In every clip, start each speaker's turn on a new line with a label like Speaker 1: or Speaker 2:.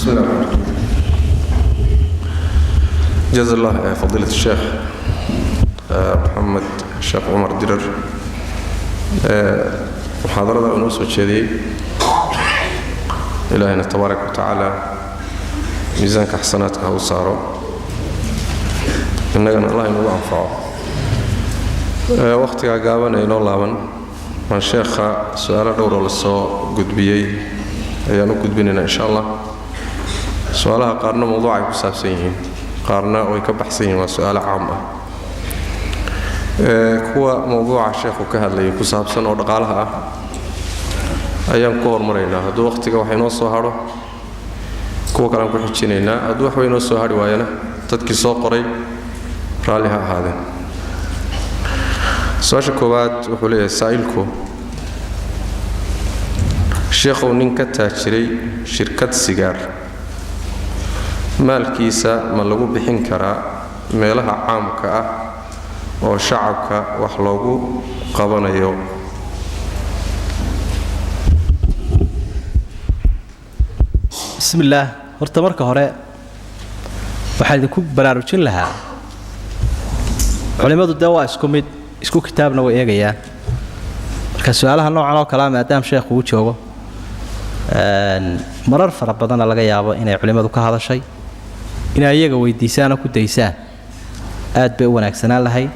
Speaker 1: بسم الله الرحمن الرحيم. جزا الله فضيلة الشيخ محمد الشيخ عمر dirar muxaadarada inoo soo jeediyey. Ilaahayna tabaaraka wa tacaala miisaanka xasanaadka ha u saaro, innagana Allah inugu anfaco. Wakhtigaa gaaban ee inoo laaban waan sheekha su-aalo dhowroo lasoo gudbiyey ayaan u gudbinaynaa, insha Allah. Su-aalaha qaarna mawduucay ku saabsan yihiin, qaarna way ka baxsan yihiin, waa su-aalo caam ah. Kuwa mawduuca sheekhu ka hadlayay ku saabsan oo dhaqaalaha ah ayaan ku hormaraynaa. Hadduu wakhtiga wax inoo soo hadho, kuwa kalean ku xijinaynaa. Hadduu waxba inoo soo hadhi waayana, dadkii soo qoray raalli ha ahaadeen. Su-aasha koowaad wuxuu leeyahay saa'ilku: Sheekhow, nin ka taajiray shirkad sigaar, maalkiisa ma lagu bixin karaa meelaha caamka ah oo shacabka wax loogu qabanayo?
Speaker 2: Bismi illaah. Horta marka hore waxaan idinku baraarujin lahaa, culimmadu dee waa isku mid, isku kitaabna way eegayaan. Marka su-aalaha noocan oo kalea, maadaama sheekhu uu joogo, marar fara badanna laga yaabo inay culimmadu ka hadashay, inay iyaga weydiisaan oo ku daysaan aad bay u wanaagsanaan lahayd.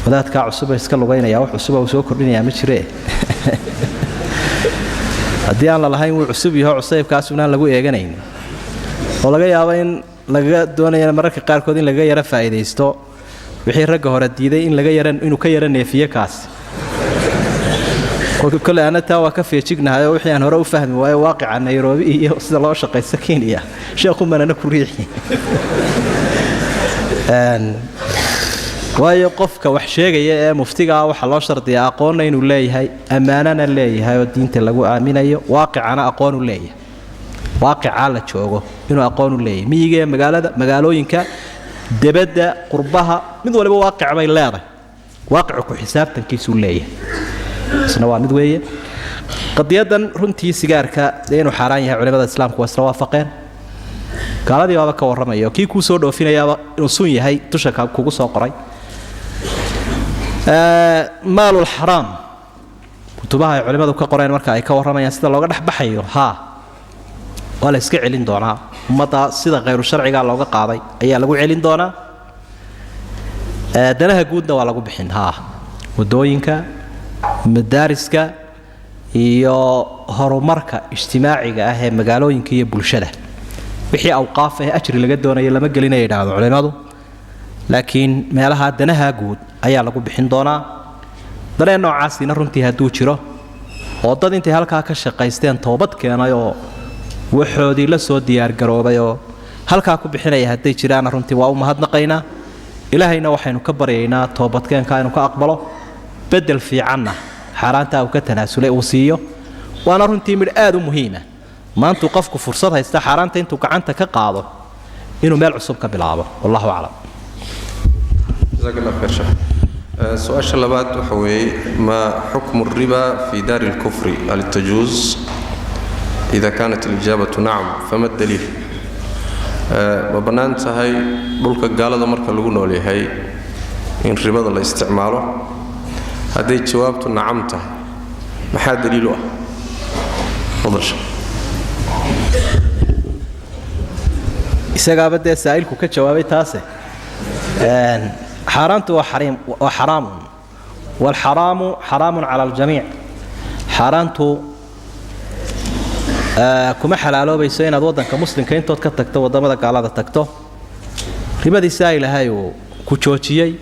Speaker 2: Wadaadkaa cusuba iska lugaynaya, wax cusuba uu soo kordhinayaa ma jiree. Haddii aan la lahayn wuu cusub yaho, cusaybkaasuunaan lagu eeganayn oo laga yaabo in lagaga doonaya mararka qaarkood in lagaga yaro faa'iidaysto wixii ragga hore diiday, in laga yara inuu ka yaro neefiyo kaasi. Kole ana taa waa ka feejignahay, oo wixii aan hore u fahmi waayo waaqica Nairobi iyo sida loo shaqaysto Kenya, sheekhumanana ku riixi. Waayo, qofka wax sheegaya ee muftigaa waxaa loo shardiyaa aqoonna inuu leeyahay, ammaanana leeyahay oo diinta lagu aaminayo, waaqicana aqoonu leeyahay, waaqicaa la joogo inuu aqoonu leeyahay, miyiga ee magaalada, magaalooyinka debadda, qurbaha, mid waliba waaqic bay leedahay, waaqicu ku xisaabtankiisuu leeyahay. Isna waa mid weeye. Qadiyadan runtii sigaarka dee inuu xaaraan yahay culimada islaamku waa isla waafaqeen. Gaaladii baaba ka warramaya, kii kuu soo dhoofinayaaba inuu sun yahay dusha kugu soo qoray. Maalulxaraam kutubaha ay culimmadu ka qoreen marka ay ka warramayaan sida looga dhex baxayo, haa, waa la iska celin doonaa. Ummadda sida khayru sharciga looga qaaday ayaa lagu celin doonaa. Danaha guudna waa lagu bixin, haa, wadooyinka, madaariska iyo horumarka ijtimaaciga ah ee magaalooyinka iyo bulshada. Wixii awqaaf ee ajri laga doonayo lama gelinaya, yidhaahdo culimmadu, laakiin meelaha danaha guud ayaa lagu bixin doonaa. Dareen noocaasina runtii hadduu jiro oo dad intay halkaa ka shaqaysteen toobad keenay oo waxoodii la soo diyaargaroobay oo halkaa ku bixinaya hadday jiraana, runtii waa u mahadnaqaynaa. Ilaahayna waxaynu ka baryaynaa toobadkeenka inuu ka aqbalo, bedel fiicanna xaaraantaa uu ka tanaasulay uu siiyo. Waana runtii midh aad u muhiima maantuu qofku fursad haysta xaaraanta intuu gacanta ka qaado inuu meel cusub ka bilaabo. Wallahu aclam.
Speaker 1: Jazaak Allah khayr, sheekh. Su-aasha labaad waxa weeye: ما حكم الربا في دار الكفر؟ هل تجوز؟ إذا كانت الإجابة نعم، فما الدليل؟ Ma bannaan tahay dhulka gaalada marka lagu nool yahay in ribada la isticmaalo? Hadday jawaabtu nacam tahay, maxaa daliil u ah? Fadal, sheekh.
Speaker 2: Isagaaba dee saa'ilku ka jawaabay taase. Xaaraantu waa xariim, waa xaraamun, waalxaraamu xaraamun cala aljamiic. Xaaraantu kuma xalaaloobayso inaad waddanka muslimka intood ka tagto waddamada gaalada tagto. Ribadiisaa Ilaahay uu ku joojiyey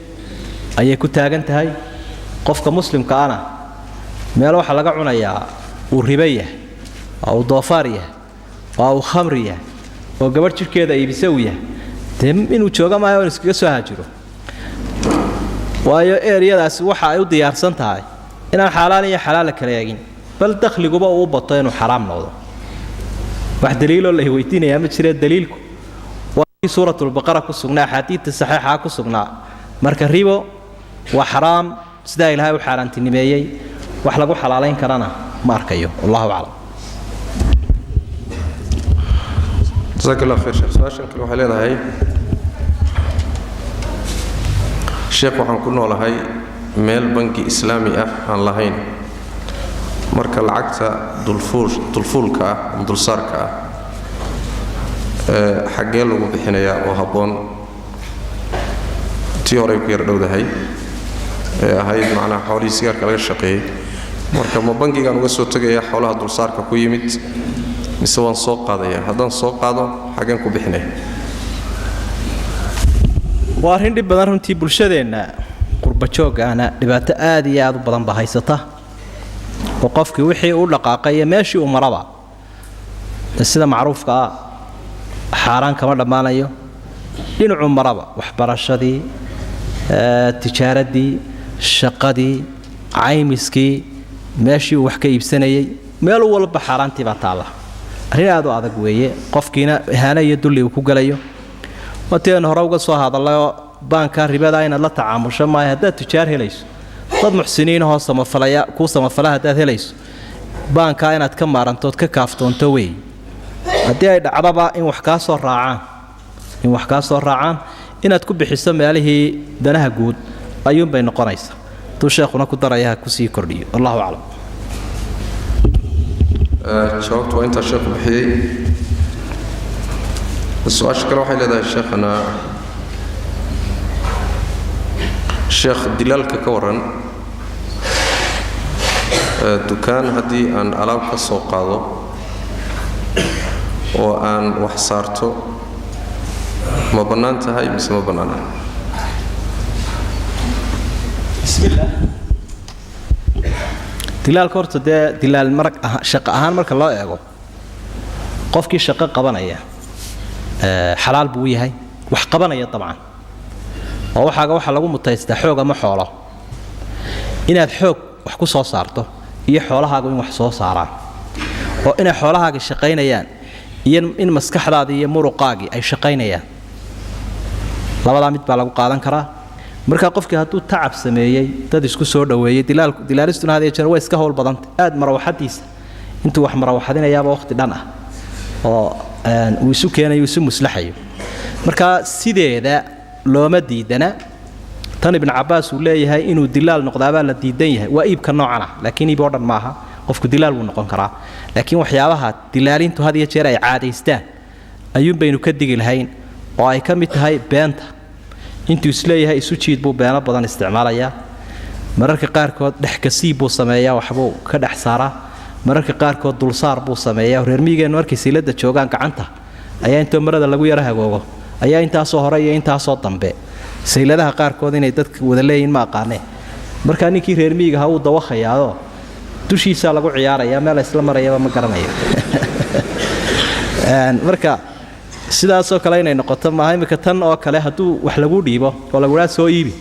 Speaker 2: ayay ku taagan tahay. Qofka muslimka ana meel waxaa laga cunayaa uu ribo yahay oo uu doofaar yahay oo uu khamri yahay oo gabadh jidhkeeda iibise uu yahay, dee inuu jooga maayo, inu iskaga soo haajiro. Waayo, eriyadaasi waxa ay u diyaarsan tahay inaan xaaraan iyo xalaal la kala eegin, bal dakhliguba uu u bato inuu xaraam noqdo. Wax daliiloo la weydiinayaa ma jire. Daliilku waa kii suuratulbaqara ku sugnaa, axaadiidta saxiixa ku sugnaa. Marka ribo waa xaraam sidaa Ilaahay u xaaraantinimeeyey, wax lagu xalaalayn karana ma arkayo. Wallahu aclam.
Speaker 1: Jazaak Allah khayr sheekh. Su-aashan kale waxay leedahay, sheekh, waxaan ku noolahay meel bangi islaami ah aan lahayn, marka lacagta dulfuulka ah ama dulsaarka ah xaggee lagu bixinayaa oo habboon? Tii horey ku yar dhowdahay ee ahayd macnaha xoolihii sigaarka laga shaqeeyey. Marka ma bangigaan uga soo tegayaa xoolaha dulsaarka ku yimid mise waan soo qaadaya? Haddaan soo qaado xaggeen ku bixinaya?
Speaker 2: Waa arrin dhib badan runtii, bulshadeenna qurbajoogga ahna dhibaato aad iyo aad u badan ba haysata, oo qofkii wixii uu dhaqaaqay iyo meeshii uu maraba sida macruufka ah xaaraan kama dhammaanayo. Dhinacuu maraba, waxbarashadii, tijaaradii, shaqadii, caymiskii, meeshii uu wax ka iibsanayay, meel walba xaaraantii baa taalla. Arrin aad u adag weeye, qofkiina ihaano iyo dulli uu ku gelayo. Watii aynu hore uga soo hadallayoo baanka ribada inaad la tacaamusho maayo. Haddaad tujaar helayso, dad muxsiniinahoo samafalaya kuu samafala haddaad helayso, baankaa inaad ka maarantood ka kaaftoonto wey. Haddii ay dhacdaba in wax kaa soo raacaan, in wax kaa soo raacaan, inaad ku bixiso meelihii danaha guud ayuunbay noqonaysaa. Hadduu sheekhuna ku daraya ha kusii kordhiyo, wallahu aclam.
Speaker 1: Jawaabtu waa intaa sheekhu bixiyey. Su-aasha kale waxay leedahay, sheekhana, sheekh, dilaalka ka warran, dukaan haddii aan alaab ka soo qaado oo aan wax saarto, ma bannaan tahay mise ma bannaana?
Speaker 2: Bismillaah. Dilaalka horta dee dilaal marag shaqo ahaan marka loo eego, qofkii shaqo qabanaya xalaal buu u yahay, wax qabanaya dabcan, oo waxaaga waxaa lagu mutaystaa xoog ama xoolo, inaad xoog wax ku soo saarto iyo xoolahaagu in wax soo saaraan, oo inay xoolahaagi shaqaynayaan iyo in maskaxdaadii iyo muruqaagii ay shaqaynayaan, labadaa mid baa lagu qaadan karaa. Marka qofkii hadduu tacab sameeyey, dad isku soo dhoweeyey, dilaalistuna had iyo jeer way iska howl badantay, aad marawaxadiisa intuu wax marawaxadinayaaba waqti dhan ah oo uu isu keenayo, isu muslaxayo. Marka sideeda looma diidana. Tan Ibnu Cabbaas uu leeyahay inuu dilaal noqdaabaa la diidan yahay waa iibka noocan ah, laakiin iib oo dhan maaha. Qofku dilaal wuu noqon karaa, laakiin waxyaabaha dilaalintu had iyo jeer ay caadaystaan ayuun baynu ka digi lahayn, oo ay ka mid tahay beenta. Intuu isleeyahay isu jiid buu beeno badan isticmaalayaa, mararka qaarkood dhexkasiib buu sameeyaa, waxbuu ka dhex saaraa, mararka qaarkood dulsaar buu sameeyaa. Reer miyigeennu markay siilada joogaan gacanta ayaa intoo marada lagu yaro hagoogo ayaa intaasoo hore iyo intaasoo dambe, sayladaha qaarkood inay dadka wada leeyihin ma aqaanee. Markaa ninkii reer miyiga ha wuu dawakhayaadoo dushiisaa lagu ciyaarayaa, meel isla marayaba ma garanayo. Marka sidaasoo kale inay noqoto maaha. Iminka tan oo kale hadduu wax lagu dhiibo oo laguhaa soo iibi,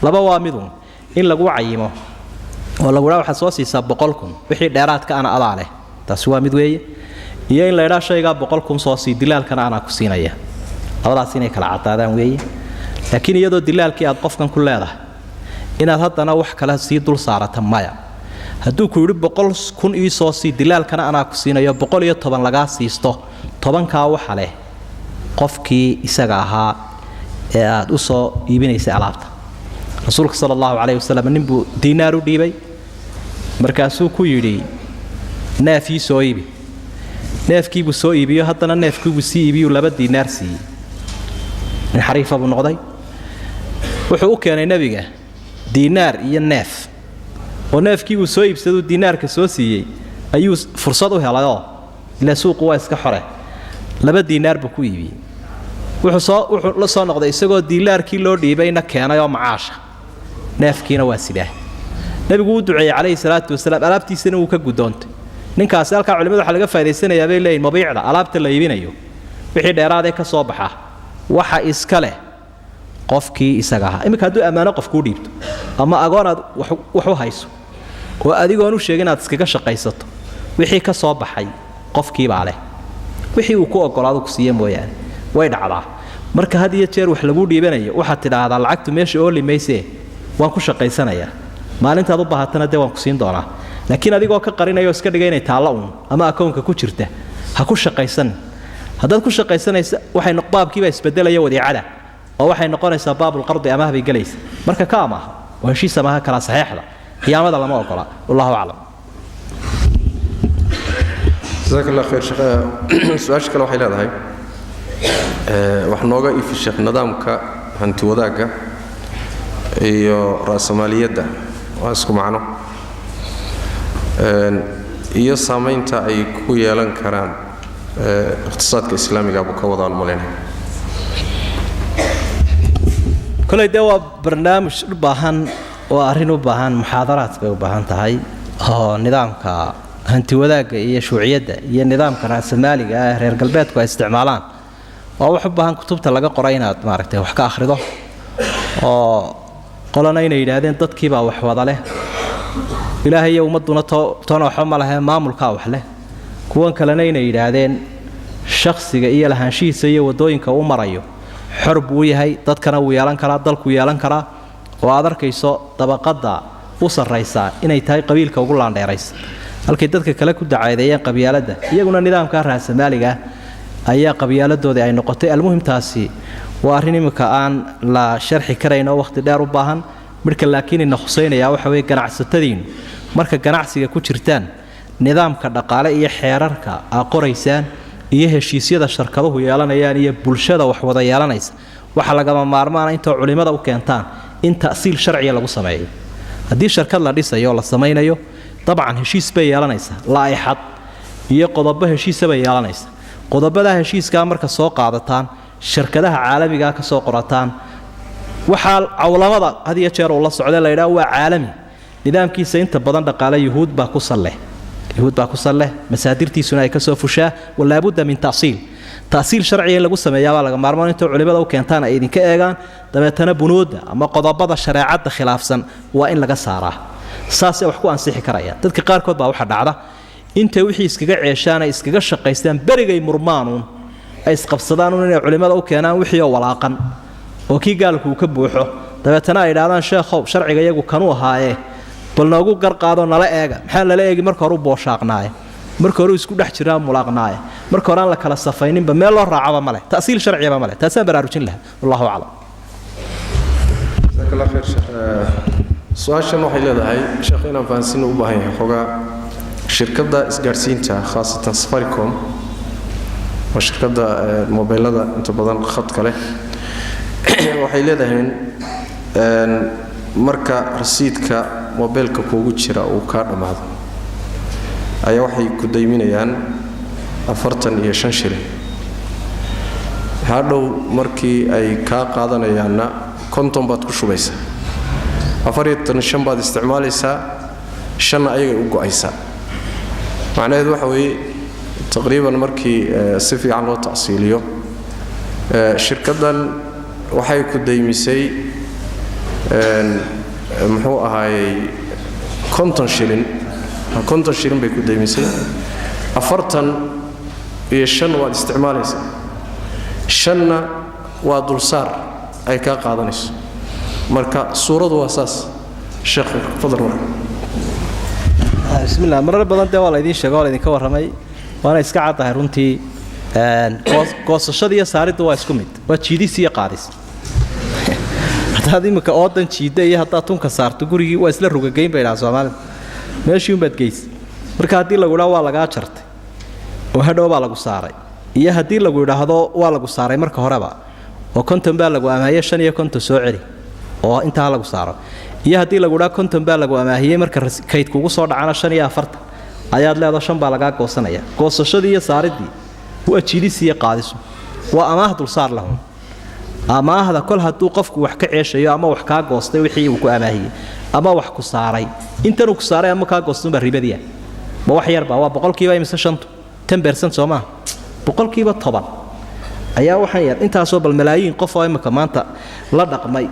Speaker 2: laba waa midun: in lagu cayimo oo laguhaa waxaad soo siisaa 100,000, wixii dheeraadka ana adaa leh, taasi waa mid weeye, iyo in laydhaa shaygaa 100,000 soo sii, dilaalkana anaa ku siinaya. Labadaas inay kala caddaadaan weeye. Laakiin iyadoo dilaalkii aad qofkan ku leedahay inaad haddana wax kale sii dul saarata, maya. Hadduu ku yidhi 100,000 ii soo sii, dilaalkana anaa ku siinayo, 110 lagaa siisto, 10-kaa waxa leh qofkii isaga ahaa ee aad u soo iibinaysay alaabta. Rasuulka sala allahu calayhi wasalam ninbuu diinaar u dhiibay, markaasuu ku yidhi neef ii soo iibi. Neefkiibuu soo iibiyo, haddana neefkiibuu sii iibiyuu 2 diinaar siiyey. Nin xariifa buu noqday. Wuxuu u keenay nebiga diinaar iyo neef, oo neefkii uu soo iibsaduu diinaarka soo siiyey ayuu fursad u helayoo ilaa suuqu waa iska xore, 2 diinaar buu ku iibiyey. Wuxuu la soo noqday isagoo diinaarkii loo dhiibayna keenay oo macaasha, neefkiina waa sidaa. Nebigu wuu duceeyey calayhi salaatu wasalaam, alaabtiisana wuu ka guddoontay ninkaasi. Halkaa culimadu waxaa laga faa'idaysanayaa bay leeyihin, mabiicda alaabta la iibinayo wixii dheeraadee ka soo baxa waxa iska leh qofkii isaga ahaa. Iminka hadduu ammaano qof kuu dhiibto ama agoon aad wax u hayso oo adigoon u sheegin inaad iskaga shaqaysato, wixii ka soo baxay qofkiibaa leh, wixii uu ku ogolaado ku siiye mooyaane. Way dhacdaa. Marka had iyo jeer wax laguu dhiibanayo waxaad tidhaahdaa lacagtu meesha ooli maysee, waan ku shaqaysanayaa, maalintaad u baahatana dee waan ku siin doonaa. Laakiin adigoo ka qarinaya oo iska dhigay inay taallo uun ama akoonka ku jirta, ha ku shaqaysan. Haddaad ku shaqaysanaysa waxay baabkiibaa isbedelaya wadiicada, oo waxay noqonaysaa baabulqardi, amaah bay gelaysa. Marka ka amaaha oo heshiis amaaha kala saxeexda, khiyaamada lama ogola. Wallahu aclam.
Speaker 1: Jazaak Allah khayr sheekh. Su-aasha kale waxay leedahay, wax nooga ifi sheekh nidaamka hanti wadaagga iyo ra'samaaliyadda, waa isku macno, iyo saamaynta ay ku yeelan karaan iqtisaadka islaamiga buu ka wadaan malaynaya.
Speaker 2: Koley dee waa barnaamij u baahan, waa arrin u baahan muxaadaraad bay u baahan tahay, oo nidaamka hanti wadaagga iyo shuuciyadda iyo nidaamka raasamaaliga ah ee reer galbeedku ay isticmaalaan waa wax u baahan kutubta laga qoray inaad maaragtay wax ka akhrido. Oo qolana inay yidhaahdeen dadkiibaa wax wada leh, ilaahay iyo ummadduna toona waxba ma lehe, maamulkaa wax leh. Kuwan kalena inay yidhaahdeen shakhsiga iyo lahaanshihiisa iyo waddooyinka uu marayo xor buu u yahay, dadkana wuu yeelan karaa, dalkuu yeelan karaa. Oo aad arkayso dabaqadda u sarraysaa inay tahay qabiilka ugu laandheeraysa, halkay dadka kale ku dacaadeeyeen qabyaaladda, iyaguna nidaamka raasamaaliga ah ayaa qabyaaladoodii ay noqotay. Almuhimtaasi waa arrin iminka aan la sharxi karayn oo wakhti dheer u baahan. Midhka laakiin ina khusaynayaa waxa weeye, ganacsatadiinnu marka ganacsiga ku jirtaan, nidaamka dhaqaale iyo xeerarka aa qoraysaan iyo heshiisyada sharkaduhu yeelanayaan iyo bulshada wax wada yeelanaysa, waxaa lagama maarmaana intoo culimmada u keentaan in ta'siil sharciya lagu sameeyo. Haddii sharkad la dhisayo oo la samaynayo, dabcan heshiis bay yeelanaysaa, la'ixad iyo qodobo heshiisa bay yeelanaysaa. Qodobadaa heshiiskaa marka soo qaadataan, shirkadaha caalamigaa ka soo qorataan, waxaa cawlamada had iyo jeer uu la socda la yidhaha waa caalami, nidaamkiisa inta badan dhaqaale yuhuud baa ku salleh, yuhuud baa ku salleh, masaadirtiisuna ay ka soo fushaa. Walaabudda min ta'siil, ta'siil sharciga in lagu sameeyaabaa laga maarmaan. Intoo culimada u keentaan ay idinka eegaan, dabeetana bunuudda ama qodobada shareecadda khilaafsan waa in laga saaraa. Saasay wax ku ansixi karayaan. Dadka qaarkood baa waxa dhacda intay wixii iskaga ceeshaan ay iskaga shaqaystaan, berigay murmaanuun ay isqabsadaan inay culimada u keenaan wixii oo walaaqan oo kii gaalku uu ka buuxo, dabeetana ay idhahdaan sheekhow sharciga iyagu kanuu ahaayee bal noogu garqaadoo nala eega. Maxaa lala eegi? Marka hore u booshaaqnaaye, marka hore isku dhex jiraa mulaaqnaaye, marka hore aan la kala safayninba, meel loo raacaba male, ta'siil sharciyaba male. Taasaan baraarujin lahaa, wallahu aclam.
Speaker 1: Jazaak Allah khayr sheekh. Su-aashan waxay leedahay, sheekh, inaan fahansiino u baahan yahay xoogaa. Shirkadda isgaadhsiinta, khaasatan Safaricom, waa shirkadda mobeylada inta badan khadka leh, waxay leedahay marka rasiidka mobeylka kuugu jira uu kaa dhammaado ayaa waxay ku dayminayaan 45 shilin, hadhow markii ay kaa qaadanayaanna 50 baad ku shubaysaa, 45 baad isticmaalaysaa, 5na ayagay u go'aysaa. Macnaheedu waxa weeye taqriiban markii si fiican loo ta'siiliyo, shirkaddan waxay ku daymisay muxuu ahaayey 50 shilin, 50 shilin bay ku daymisay, 45 waad isticmaalaysaa, 5na waa dulsaar ay kaa qaadanayso. Marka suuradu waa saas sheekh, fadal. Marka
Speaker 2: Bismillah. Marar badan dee waa la idiin sheego, waa la idinka warramay, waana iska caddahay runtii. Goosashada iyo saariddu waa isku mid, waa jiidis iyo qaadis. Haddaad iminka oodan jiidda iyo haddaad tunka saarto gurigii waa isla rugageyn bay dhaha soomaalida, meeshii unbaad geysa. Marka haddii lagu idhaho waa lagaa jartay oo hadhow baa lagu saaray, iyo haddii lagu idhaahdo waa lagu saaray marka horeba oo 50 baa lagu amaahiyey, 55 soo celi oo intaa lagu saaro, iyo haddii lagu idhaho 50 baa lagu amaahiyey, marka kaydkuugu soo dhacana 45 ayaad leedo, 5 baa lagaa goosanaya. Goosashadii iyo saariddii waa jiidis iyo qaadisu, waa amaah dulsaar lahun. Amaahda kol hadduu qofku wax ka ceeshayo ama wax kaa goostay wixii uu ku amaahiyey ama wax ku saaray, intanuu ku saaray ama kaa goostay unbaa ribadiia. Ma wax yarba? Waa boqolkiiba imise shantu? 10% soo maaha? 10% ayaa waxaan yar intaasoo bal malaayiin qof oo imika maanta la dhaqmay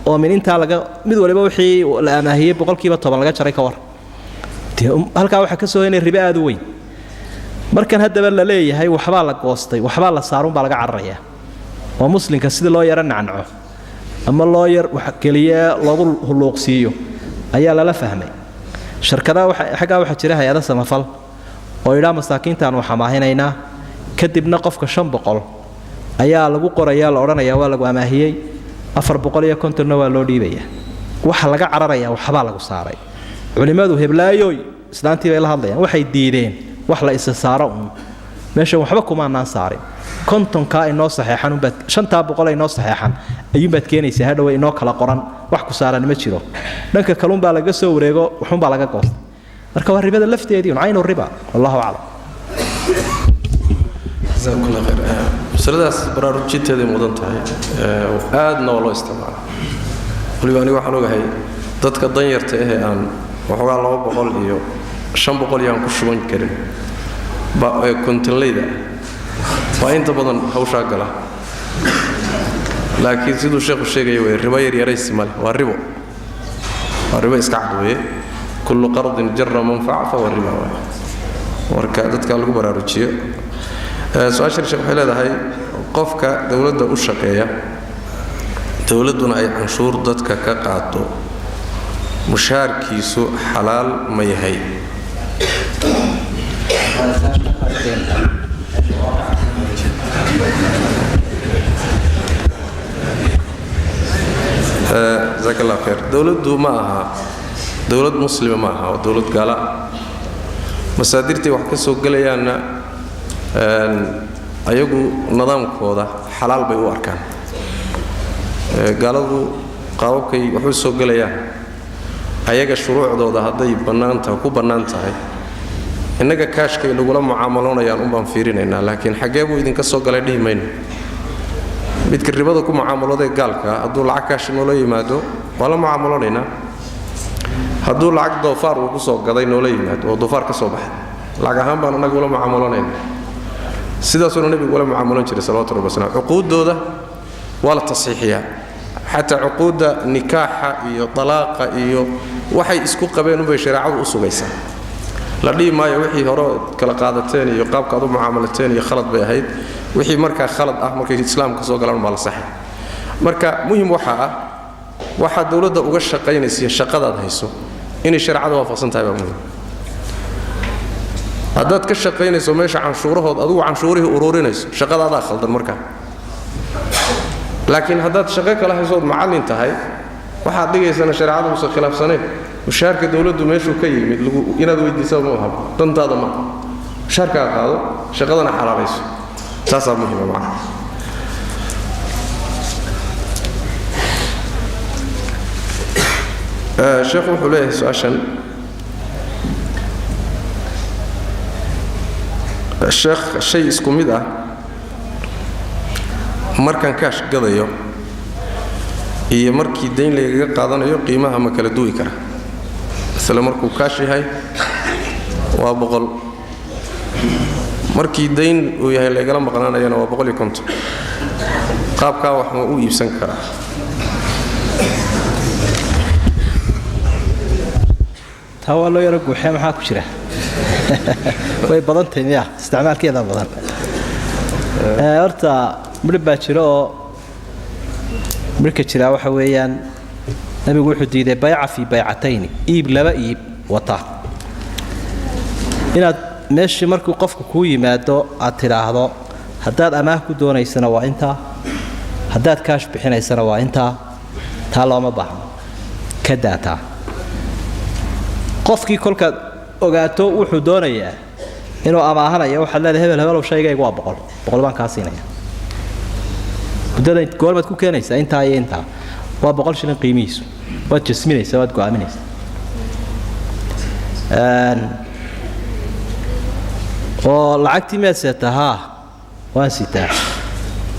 Speaker 2: oo min intaa laga mid waliba wixii la amaahiyey 10% laga jaray ka war. Dee halkaa waxaa ka soo hoynaya ribo aad u weyn. Markan haddaba la leeyahay waxbaa la goostay, waxbaa la saarun baa laga cararayaa, oo muslimka sidii loo yaro nacnaco ama loo yar wax keliye loogu hulluuqsiiyo ayaa lala fahmay. Shirkadaha xaggaa waxaa jira hay-ado samafal oo idhaa masaakiintaanu xamaahinaynaa, Kadibna qofka 500 ayaa lagu qorayaa, la odhanayaa waa lagu amaahiyey, 450na waa loo dhiibayaa. Waxa laga cararayaa waxbaa lagu saaray. Culimmadu heblaayoy islaantii bay la hadlayaan, waxay diideen wax la isa saaro uun, meeshan waxba kumaanaan saarin. 50-kaa inoo saxeexan unbaad, 500 inoo saxeexan ayuunbaad keenaysaa hadhowe inoo kala qoran, wax ku saaran ma jiro. Dhanka kalunbaa laga soo wareego, waxunbaa laga goostay. Marka waa ribada lafteedii un, caynu riba, wallahu aclam.
Speaker 1: Jazakum Allah khayr. Masaladaas baraarujinteeday mudan tahay, aadna waa loo isticmaala. Waliba aniga waxaan ogahay dadka danyarta ahee aan waxoogaa 200 iyo 500 iyo aan ku shuban karin ee kontonleyda baa inta badan hawshaa gala. Laakiin siduu sheekhu sheegaya wey, ribo yaryaraysi male, waa ribo, waa ribo iska cad weeye. Kullu qardin jara manfaca fahuwa riba waay. Marka dadka lagu baraarujiyo. Su-aashan sheekh waxay leedahay, qofka dowladda u shaqeeya, dowladduna ay canshuur dadka ka qaado, mushaarkiisu xalaal ma yahay? Jazaak allah khayr. Dowladdu ma aha dowlad muslima, ma aha, waa dowlad gaala. Masaadirtay wax ka soo gelayaanna ayagu nidaamkooda xalaal bay u arkaan. Gaaladu qaababkay wax u soo gelayaan ayaga shuruucdooda hadday bannaantahay, ku bannaan tahay, innaga kaashkay nagula mucaamaloonayaan unbaan fiirinaynaa, laakiin xaggee buu idinka soo galay dhihi mayno. Midka ribada ku mucaamalooday gaalka hadduu lacag kaash noola yimaado waa la mucaamaloonaynaa. Hadduu lacag doofaar uu ku soo gaday noola yimaado oo doofaar ka soo baxay, lacag ahaan baan annaga ula mucaamaloonaynaa. Sidaasuuna nebigu ula mucaamaloon jiray salawatu rabbi wasalam. Cuquuddooda waa la tasxiixiyaa, xataa cuquudda nikaaxa iyo talaaqa iyo waxay isku qabeen unbay shareecadu u sugaysaa. La dhihi maayo wixii hore kala qaadateen iyo qaabka aad u mucaamalateen iyo khalad bay ahayd. Wixii markaa khalad ah markay islaamka soo galaan baa la saxay. Marka muhim waxaa ah waxaad dowladda uga shaqaynaysa, shaqadaad hayso inay shareecada waafaqsan tahay baa muhim. Haddaad ka shaqaynayso meesha canshuurahood, adigu canshuurihii ururinayso, shaqadaadaa khaldan markaa. Laakiin haddaad shaqo kala hayso ood macallin tahay, waxaad dhigaysana shareecada uusan khilaafsanayn, mushaarka dowladdu meeshuu ka yimid inaad weydiisaba ma aha, dantaada ma aha. Mushaarkaa qaado, shaqadana xalaalayso, saasaa muhima macnaha. Sheekhu wuxuu leeyahay su-aashan, sheekh, shay isku mid ah markaan kaash gadayo iyo markii dayn lagaga qaadanayo qiimaha ma kala duwi kara? Masale markuu kaash yahay waa 100, markii dayn uu yahay lagala maqnaanayana waa 150. Qaabkaa wax ma u iibsan karaa?
Speaker 2: Taa waa loo yaro guuxee, maxaa ku jira? Way badantahay miya isticmaalkeeda badan. Horta midhib baa jiro, oo midhka jiraa waxa weeyaan nabigu wuxuu diiday bayca fii baycatayni, iib laba iib wata. Inaad meeshii markuu qofku kuu yimaado aad tidhaahdo haddaad amaah ku doonaysana waa intaa, haddaad kaash bixinaysana waa intaa, taa looma baahno, ka daataa. Qofkii kolkaad ogaato wuxuu doonayaa inuu amaahanayo, waxaad leedahay hebel hebelow shaygaygu waa 100, 100 baan kaa siinaya, muddada goormaad ku keenaysaa intaa iyo intaa, waa 100 shilin qiimihiisu. Waad jasminaysaa, waad go'aaminaysaa. Oo lacagtii miyaad seetaa? Haa waan sitaa,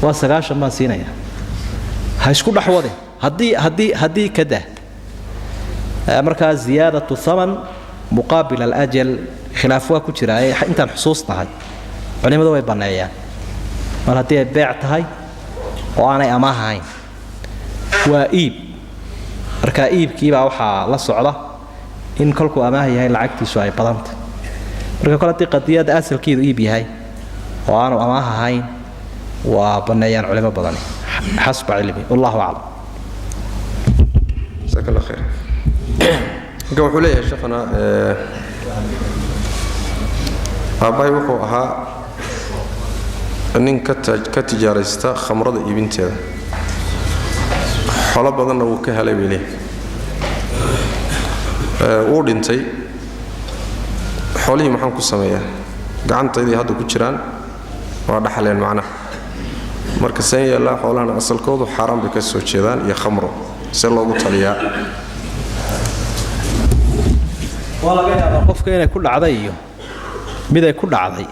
Speaker 2: waa 90 baan siinayaa. Ha isku dhex wadin haddii ka dah. Markaa ziyaadatu thaman muqaabil alajal khilaaf waa ku jiraa, intaan xusuusnahay culimadu way banneeyaan mar haddii ay beec tahay oo aanay amaah ahayn, waa iib. Marka iibkiibaa waxaa la socda in kolkuu amaah yahay lacagtiisu ay badantay. Marka kol haddii qadiyada asalkeedu iib yahay oo aanu amaah ahayn, waa banneeyaan culimo badani xasba cilmi, wallahu aclam.
Speaker 1: Jazaak allah khayr. Ninkan wuxuu leeyahay sheekhana, aabbahay wuxuu ahaa Nin ka tijaaraysta khamrada iibinteeda, xolo badanna wuu ka helay bay leeyahay, wuu dhintay, xoolihii maxaan ku sameeyaa? Gacantaydii hadda ku jiraan, waa dhaxleen macnaha. Marka seen yeellaa? Xoolahana asalkoodu xaaraan bay ka soo jeedaan iyo khamro, see loogu taliyaa?
Speaker 2: Waa laga yaabaa qofka inay ku dhacday iyo mid ay ku dhacday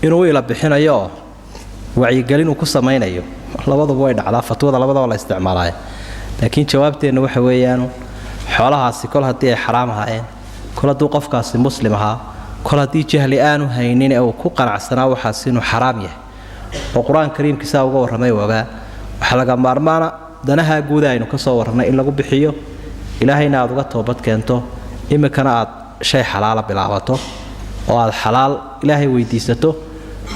Speaker 2: inuu ila bixinayo oo wacyigelin uu ku samaynayo, labaduba way dhacdaa, fatwada labadaba la isticmaalaya. Laakiin jawaabteenna waxa weeyaan, xoolahaasi kol haddii ay xaraam ahaayeen, kol hadduu qofkaasi muslim ahaa, kol haddii jahli aanu haynin ee uu ku qanacsanaa waxaas inuu xaraam yahay oo Qur-aan kariimkiisaa uga warramay ogaa, waxaa laga maarmaana danaha guuda aynu ka soo warrannay in lagu bixiyo, Ilaahayna aad uga toobad keento, iminkana aad shay xalaala bilaabato oo aad xalaal Ilaahay weydiisato.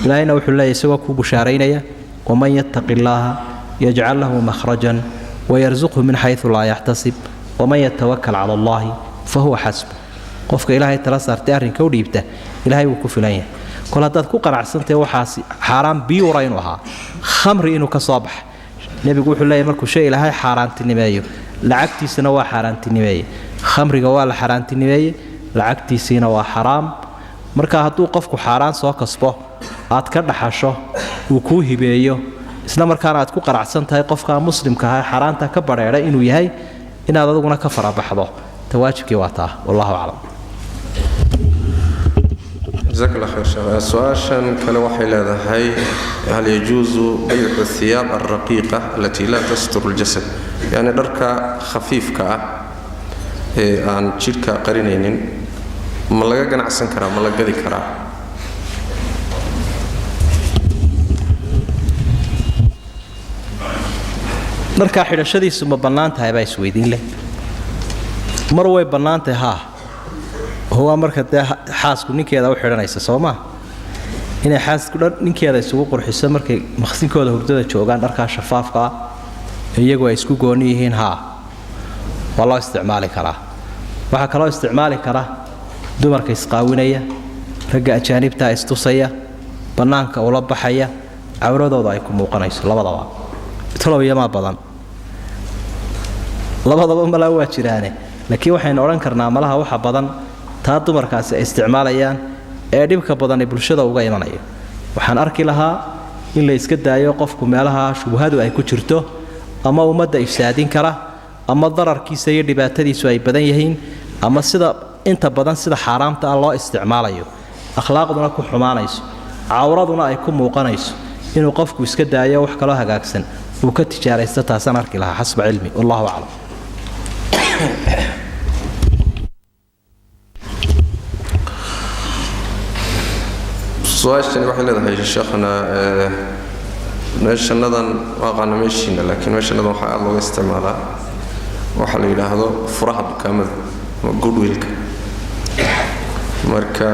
Speaker 2: Ilaahayna wuxuu leeyahy isagoo kuu bushaaraynaya: "Waman yattaqi illaaha yajcal lahu makhrajan wayarsuqhu min xaysu laa yaxtasib, waman yatawakal cala allahi fahuwa xasbu." Qofka Ilaahay tala saartay, arrinka u dhiibta, Ilaahay wuu ku filan yahay. Kol haddaad ku qanacsantahay waxaasi xaaraan biyuura inuu ahaa, khamri inuu ka soo baxa, Nebigu wuxuu leeyahy markuu shay Ilaahay xaaraantinimeeyo, lacagtiisana waa xaaraantinimeeye. Khamriga waa la xaaraantinimeeye, lacagtiisiina waa xaraam. Marka hadduu qofku xaaraan soo kasbo, aad ka dhaxasho, uu kuu hibeeyo, isla markaana aad ku qanacsan tahay qofka muslimka ahaa xaaraanta ka badheedhay inuu yahay, inaad aduguna ka farabaxdo ta waajibkii waa taa. Wallahu aclam.
Speaker 1: Jazaak Allah khayr, sheekh. Su-aashan kale waxay leedahay: hal yajuusu baycu thiyaab alraqiiqa alatii laa tasturu ljasad? Yacni dharka khafiifka ah ee aan jidhka qarinaynin ma laga ganacsan karaa, ma la gadi karaa?
Speaker 2: Dharkaa xidhashadiisu ma bannaan tahay baa isweydiin leh. Mar way bannaan tahay haa, waa marka dee xaasku ninkeeda u xidhanaysa, soo maa? Inay xaasku dhan ninkeeda isugu qurxiso markay maqsinkooda hurdada joogaan, dharkaa shafaafka ah iyagu ay isku gooni yihiin, haa, waa loo isticmaali karaa. Waxaa kaloo isticmaali kara dumarka isqaawinaya, ragga ajaanibtaa istusaya, bannaanka ula baxaya, cawradooda ay ku muuqanayso. Labadaba talow yamaa badan, labadaba malaa waa jiraane, laakiin waxaynu odhan karnaa malaha waxa badan taa dumarkaasi ay isticmaalayaan ee dhibka badan ee bulshada uga imanayo. Waxaan arki lahaa in la iska daayo qofku meelaha shubhadu ay ku jirto ama ummadda ifsaadin kara ama dararkiisa iyo dhibaatadiisu ay badan yihiin ama sida inta badan sida xaaraamta ah loo isticmaalayo, akhlaaqduna ku xumaanayso, cawraduna ay ku muuqanayso, inuu qofku iska daayo, wax kaloo hagaagsan uu ka tijaaraysto. Taasaan arki lahaa xasba cilmi, wallahu aclam.
Speaker 1: Su-aashani waxay leedahay, sheekhana, meeshanadan ma aqaano meeshiina, laakiin meeshanadan waxaa aada looga isticmaalaa waxaa la yidhaahdo furaha dukaamada ama goodwillka. Marka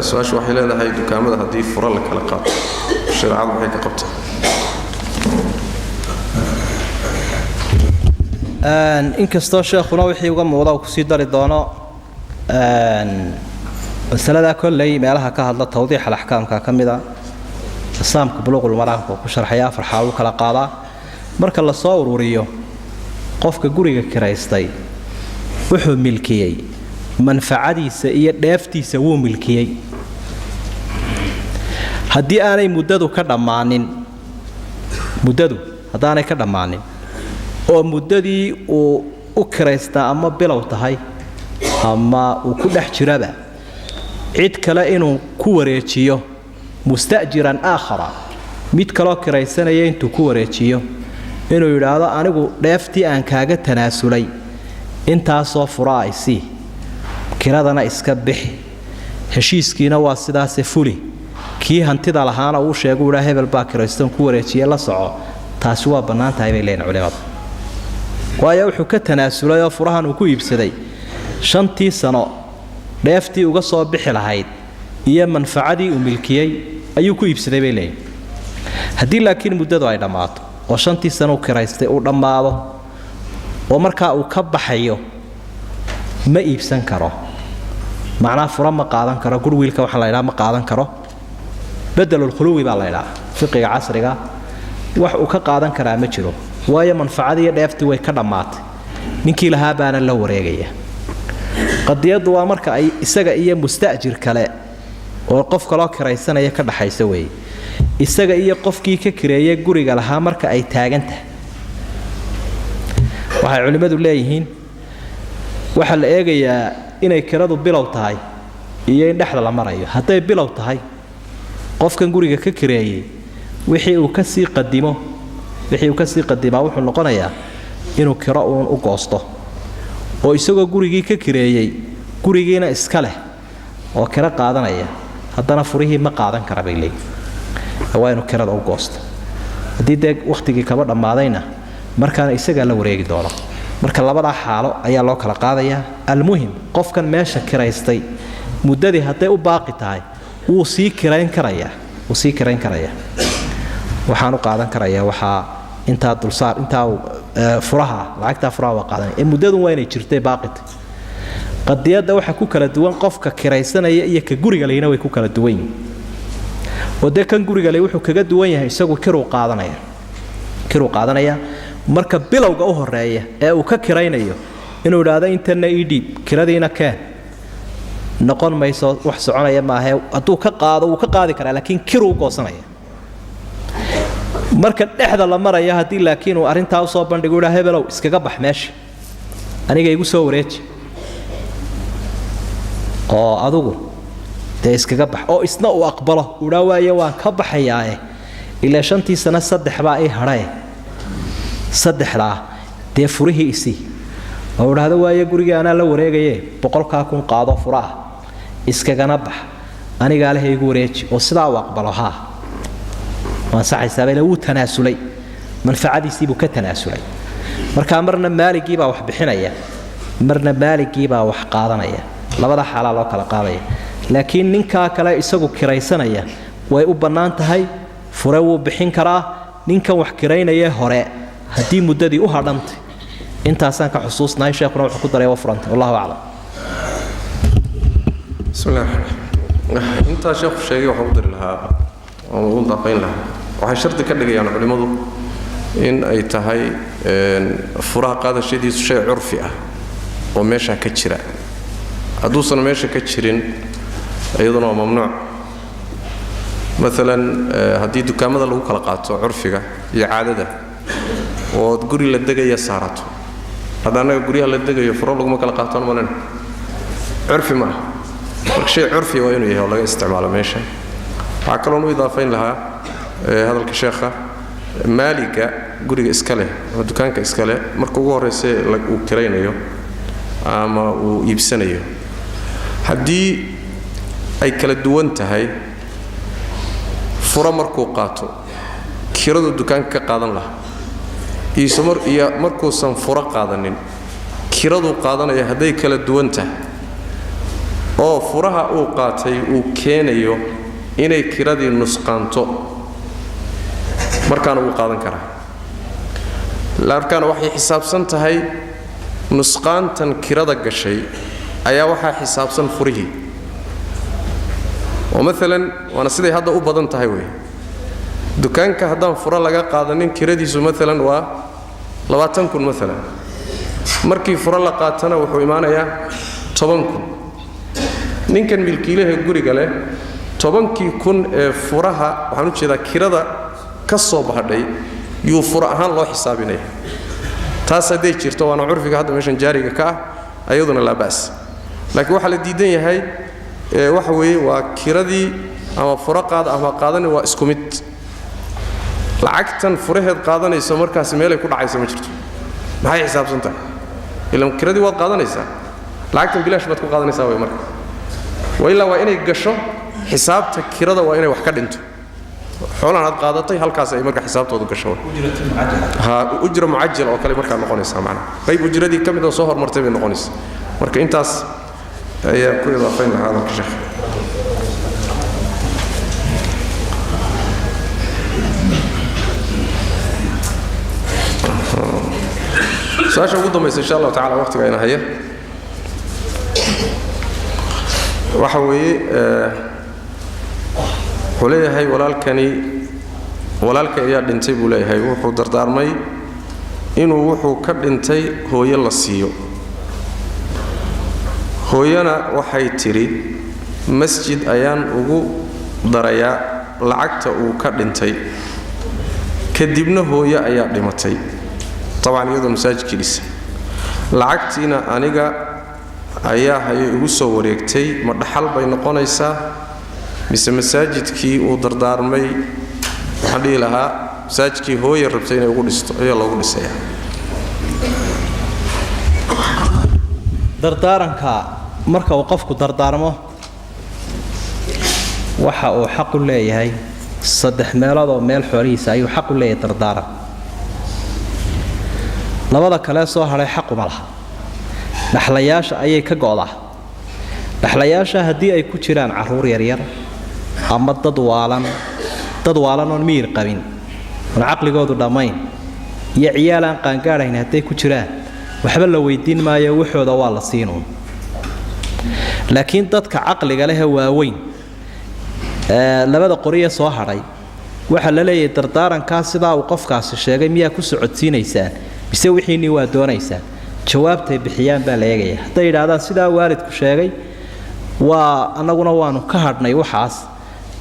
Speaker 1: su-aashu waxay leedahay: dukaamada haddii fura la kala qaato, shareecadu maxay ka qabtaa?
Speaker 2: Inkastoo sheekhuna wixii uga muuqda uu kusii dari doono masaladaa, kolley meelaha ka hadla tawdiix alaxkaamka ka mida saamka buluuqulmaraamka uu ku sharxaya, afar xaal u kala qaadaa. Marka la soo ururiyo, qofka guriga kiraystay wuxuu milkiyey manfacadiisa iyo dheeftiisa, wuu milkiyey. Haddii aanay muddadu ka dhammaanin, muddadu haddaanay ka dhammaanin oo muddadii uu u kiraystaa ama bilow tahay ama uu ku dhex jiraba, cid kale inuu ku wareejiyo, musta'jiran aakhara, mid kaloo kiraysanaya intuu ku wareejiyo, inuu yidhaahdo anigu dheeftii aan kaaga tanaasulay intaasoo fura ay sii, kiradana iska bixi, heshiiskiina waa sidaase fuli, kii hantida lahaana uu sheegu idhaa hebel baa kiraystoon ku wareejiye la soco, taasi waa bannaan tahay bay leeyihin culimadu. Waayo wuxuu ka tanaasulay oo furahan uu ku iibsaday 5-tii sano dheeftii uga soo bixi lahayd iyo manfacadii uu milkiyey ayuu ku iibsaday bay leeyihin. Haddii laakiin muddadu ay dhammaato oo 5-tii sano uu kiraystay uu dhammaado oo markaa uu ka baxayo, ma iibsan karo, macnaa fura ma qaadan karo, gurwiilka waxaa la ydhaha ma qaadan karo, bedelulkhuluwi baa la ydhaha. Fiqiga casriga wax uu ka qaadan karaa ma jiro, waayo manfacadii iyo dheeftii way ka dhammaatay, ninkii lahaa baana la wareegaya. Qadiyaddu waa marka ay isaga iyo musta'jir kale oo qof kaloo kiraysanaya ka dhaxaysa weeye. Isaga iyo qofkii ka kireeyay guriga lahaa marka ay taagan tahay, waxay culimmadu leeyihiin waxaa la eegayaa inay kiradu bilow tahay iyo in dhexda la marayo. Hadday bilow tahay, qofkan guriga ka kireeyey wixii uu kasii qadimo, wixii uu kasii qadimaa wuxuu noqonayaa inuu kiro uun u goosto, oo isagoo gurigii ka kireeyey gurigiina iska leh oo kiro qaadanaya, haddana furihii ma qaadan kara bay leeyihin, waa inuu kirada u goosto. Haddii dee wakhtigii kaba dhammaadayna, markaana isagaa la wareegi doono. Marka labadaa xaalo ayaa loo kala qaadayaa. Almuhim, qofkan meesha kiraystay muddadii hadday u baaqi tahay wuu sii kirayn karayaa, wuu sii kirayn karayaa, waxaan u qaadan karayaa waxaa intaa dulsaar, intaa furaha, lacagtaa furaha waa qaadanaya ee muddadu waa inay jirtay baaqita. Qadiyadda waxaa ku kala duwan qofka kiraysanaya iyo ka guriga lehina way ku kala duwan yihiin, oo dee kan guriga leh wuxuu kaga duwan yahay isagu kiruu qaadanaya, kiruu qaadanaya. Marka bilowga u horeeya ee uu ka kiraynayo inuu idhaahdo intana ii dhiib kiradiina keen, noqon mayso, wax soconaya maahae. Hadduu ka qaado wuu ka qaadi karaa, laakiin kiruu goosanaya. Marka dhexda la maraya haddii laakiin uu arrintaa usoo bandhigo, idhaa hebelow iskaga bax meesha, aniga igu soo wareeji oo adugu dee iskaga bax, oo isna uu aqbalo, udhaa waaye waan ka baxayaae, ilaa 5tii sano 3 baa ii hadhae, 3daa dee furihii isii, oo idhaahdo waaye gurigii anaa la wareegaye, 100,000 qaado furaah iskagana bax, anigaa leh igu wareeji, oo sidaa uu aqbalo, haa waansaxaysaabale, wuu tanaasulay, manfacadiisiibuu ka tanaasulay. Markaa marna maaligiibaa wax bixinaya, marna maaligiibaa wax qaadanaya, labada xaalaa loo kala qaadaya. Laakiin ninkaa kale isagu kiraysanaya way u bannaan tahay, fure wuu bixin karaa. Ninkan wax kiraynayee hore haddii muddadii u hadhantay, intaasaan ka xusuusnahay, sheekhuna wuxuu ku daray waa furantay. Wallahu aclam.
Speaker 1: Bismillahi raxmaan. Intaa sheekhu sheegay waxaan ku dari lahaa oo ugu daafayn lahaa, waxay shardi ka dhigayaan culimmadu in ay tahay furaha qaadashadiisu shay curfi ah oo meeshaa ka jira. Hadduusan meesha ka jirin iyaduna waa mamnuuc. Maalan haddii dukaamada lagu kala qaato curfiga iyo caadada, ood guri la degaya saarato, hadda annaga guryaha la degayo furo laguma kala qaataan malena, curfi ma aha. Marka shay curfi waa inuu yahay oo laga isticmaalo meesha. Waxaa kaloon u idaafayn lahaa hadalka sheekha, maaliga guriga iska leh ama dukaanka iska leh marka ugu horraysa uu kiraynayo ama uu iibsanayo, haddii ay kala duwan tahay furo markuu qaato kiradu dukaanka ka qaadan lahaa iyo markuusan furo qaadanin kiraduu qaadanaya, hadday kala duwan tahay oo furaha uu qaatay uu keenayo inay kiradii nusqaanto, markaana wuu qaadan karaa. Markaana waxay xisaabsan tahay nusqaantan kirada gashay ayaa waxaa xisaabsan furihii. Oo maalan waana siday hadda u badan tahay wey, dukaanka haddaan furo laga qaadanin kiradiisu maalan waa 20,000 maalan, markii furo la qaatana wuxuu imaanayaa 10,000. Ninkan milkiilaha guriga leh 10,000 ee furaha, waxaan u jeedaa kirada ka soo bahadhay, yuu furo ahaan loo xisaabinaya. Taas hadday jirto, waana curfiga hadda meeshan jaariga ka ah, ayaduna laa ba's. Laakiin waxaa la diidan yahay waxa weeye waa kiradii ama furo qaada ama qaadani waa isku mid, lacagtan furaheed qaadanayso markaasi meelay ku dhacayso ma jirto, maxay xisaabsan tahay? Ilaan kiradii waad qaadanaysaa, lacagtan bilaash baad ku qaadanaysaa way. Marka wa ilaa waa inay gasho xisaabta kirada, waa inay wax ka dhinto xoolaan aad qaadatay, halkaas ay marka xisaabtoodu gasho. Ha ujra mucajal oo kale markaa noqonaysaa, macnaha qayb ujradii ka mid oo soo hormartay bay noqonaysaa. Marka intaas ayaa ku idaafayn lahaa hadalka sheekh. Su-aasha ugu dambaysa insha allahu tacala waqtiga ayna haya waxa weeye, wuxuu leeyahay walaalkani Walaalka ayaa dhintay buu leeyahay, wuxuu dardaarmay inuu wuxuu ka dhintay hooyo la siiyo. Hooyana waxay tidhi masjid ayaan ugu darayaa lacagta uu ka dhintay. Kadibna hooyo ayaa dhimatay, tabcan iyadoo masaajidkii dhisa, lacagtiina aniga ayaa hayo igu soo wareegtay. Ma dhaxal bay noqonaysaa mise masaajidkii uu dardaarmay, waxaan dhihi lahaa masaajidkii hooye rabtay inay ugu dhisto ayaa loogu dhisayaa?
Speaker 2: Dardaaranka marka uu qofku dardaarmo waxa uu xaq u leeyahay 3 meelood oo meel xoolihiisa ayuu xaq u leeyahay dardaaran. Labada kale soo hadhay xaq uma laha, dhaxlayaasha ayay ka go'daa. Dhaxlayaasha haddii ay ku jiraan carruur yaryar ama dad waalan oon miyir qabin oon caqligoodu dhammayn iyo ciyaal aan qaangaadhayn hadday ku jiraan, waxba la weydiin maayo, waxooda waa la siinuun. Laakiin dadka caqliga leh ee waaweyn labada qoriye soo hadhay waxaa la leeyahay dardaarankaa sidaa uu qofkaasi sheegay miyaa ku socodsiinaysaan mise wixiinii waa doonaysaan? Jawaabtay bixiyaan baa la eegaya. Hadday yidhaahdaan sidaa waalidku sheegay waa annaguna waanu ka hadhnay waxaas,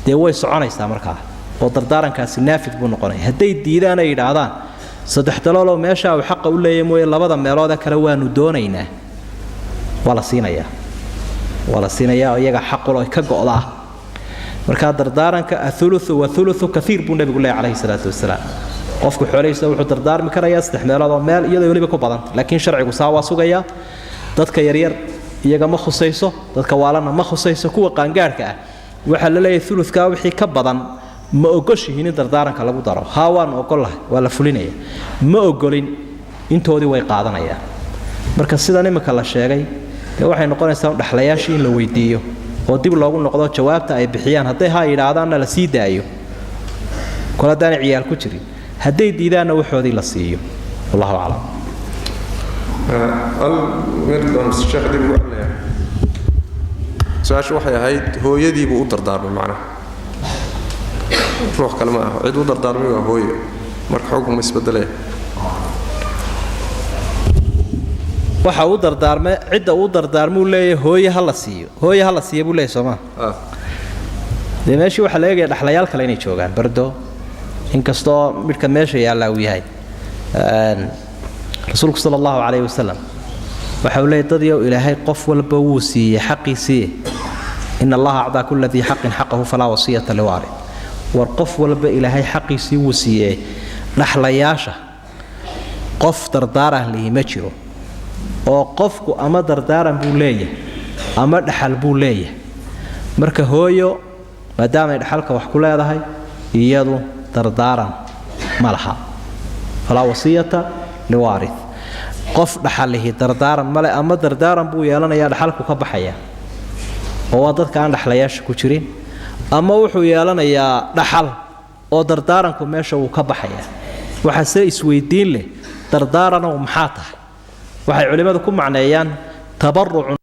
Speaker 2: dee way soconaysaa markaa oo dardaarankaasi naafid buu noqonaya. Hadday diidaan ay yidhaahdaan 3 dalooloo meesha uu xaqa u leeyahay mooye labada meeloodee kale waanu doonaynaa, waa la siinayaa, waa la siinayaa oo iyaga xaqulo ka go'daa. Markaa dardaaranka athuluthu wathuluthu kathiir buu nabigu leeyahay calayhi salaatu wasalaam. Qofku xoolihiisa wuxuu dardaarmi karayaa 3 meelood oo meel, iyadoo weliba ku badanta, laakiin sharcigu saa waa sugayaa. Dadka yaryar iyaga ma khusayso, dadka waalana ma khusayso, kuwa qaangaadhka ah waxaa la leeyahay thulutkaa wixii ka badan ma ogoshihiin in dardaaranka lagu daro? Haa, waanu ogollahay, waa la fulinaya. Ma ogolin, intoodii way qaadanayaan. Marka sidan iminka la sheegay dee waxay noqonaysaa dhaxlayaashii in la weydiiyo oo dib loogu noqdo jawaabta ay bixiyaan. Hadday haa yidhaahdaanna la sii daayo, kol haddaanay ciyaal ku jirin, hadday diidaanna waxoodii la siiyo. Wallahu aclam.
Speaker 1: Su-aashu waxay ahayd hooyadiibuu u dardaarmay, macnaha ruux kale ma aha, cid u dardaarmay waa hooyo, marka xukun ma isbedelaya?
Speaker 2: Waxa uu dardaarmay, cidda uu dardaarmuu leeyahay hooye ha la siiyo, hooye ha la siiyo buu leeyahay, soomaa? Dee meeshii waxaa la eegaya dhaxlayaal kale inay joogaan bardo, inkastoo midhka meesha yaallaa uu yahay. Rasuulku sala allahu calayhi wasalam waxa uu leeyahy dad yow ilaahay qof walba wuu siiyey xaqiisii, in allaha acdaa kulla dii xaqin xaqahu falaa wasiyata liwaarid. War qof walba ilaahay xaqiisii wuu siiyey, dhaxlayaasha qof dardaaran lihi ma jiro, oo qofku ama dardaaran buu leeyahay ama dhaxal buu leeyahay. Marka hooyo maadaamay dhaxalka wax ku leedahay iyadu dardaaran ma laha, falaa wasiyata liwaarid. Qof dhaxalihi dardaaran male, ama dardaaran buu yeelanayaa dhaxalku ka baxaya oo waa dadka aan dhaxlayaasha ku jirin, ama wuxuu yeelanayaa dhaxal oo dardaaranku meesha wuu ka baxaya. Waxaase isweydiin leh dardaaranow maxaa tahay? Waxay culimmadu ku macneeyaan tabarucun